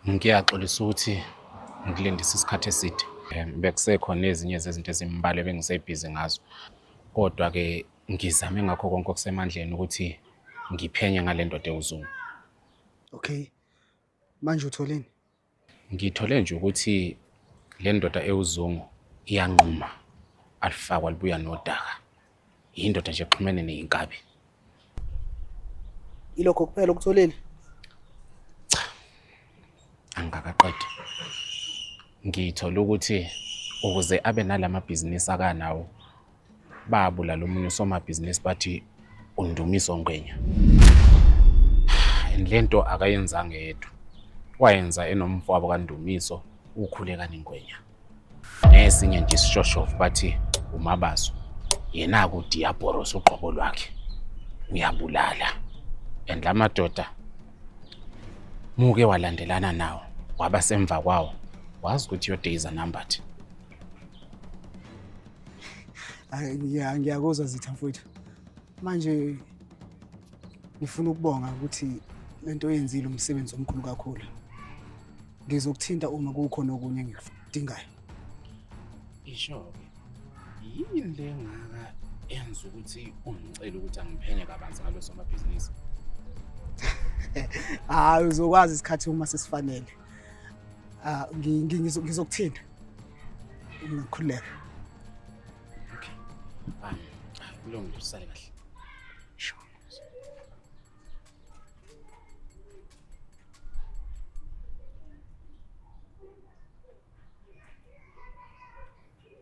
Ngiyaxolisa ukuthi ngikulindise isikhathi eside. Bekusekhona ezinye zezinto ezimbalwa ebengisebhizi ngazo. Kodwa-ke ngizame ngakho konke okusemandleni ukuthi ngiphenye ngale ndoda ewuZungu. Okay. Manje utholeni? Ngithole nje ukuthi le ndoda ewuZungu iyanquma alifakwa libuya nodaka. Yindoda nje exhumene neyinkabi. Ilokho kuphela okutholile? Cha. Angikakaqedi. Ngithole ukuthi ukuze abe nalamabhizinisi akanawo babulala omunye usomabhizinisi bathi uNdumiso Ngwenya. And lento akayenzanga yedwa. Wayenza enomfowabo kaNdumiso uKhulekani Ngwenya. Nesinye nje isishoshovu bathi uMabaso. Yena-ke uDiyaboros uqobo lwakhe uyabulala. And la madoda muke walandelana nawo waba semva kwawo wazi ukuthi your days are numbered. Hayi ngiyakuzwa Zitha mfowethu. Manje ngifuna ukubonga ukuthi lento oyenzile umsebenzi omkhulu kakhulu. Ngizokuthinta uma kukhona okunye engikudingayo. Isho-ke yini le ngaka enza ukuthi ungicele ukuthi angiphenye kabanzi ngalo somabhizinisi? Hayi uzokwazi isikhathi uma sesifanele. Ah ngizokuthinta. Ungakhululeka. Okay. Kulungile usale kahle.